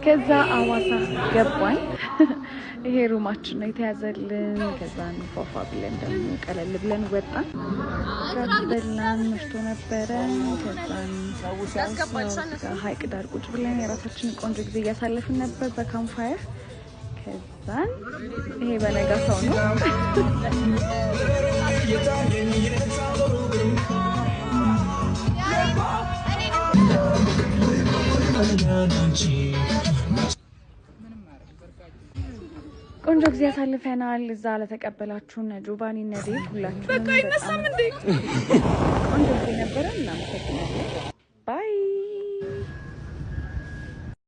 ከዛ አዋሳ ገባን። ይሄ room ኣችን ነው የተያዘልን። ከዛን ፏፏ ብለን ደግሞ ቀለል ብለን ወጣን። ራት በላን፣ መሽቶ ነበረ። ከዛን ሀይቅ ዳር ቁጭ ብለን የራሳችንን ቆንጆ ጊዜ እያሳለፍን ነበር በ campfire። ከዛን ይሄ በነጋታው ነው። ቆንጆ ጊዜ አሳልፈናል። እዛ ለተቀበላችሁን ጆቫኒ እነ ዴቭ ሁላችሁንም በጣም ቆንጆ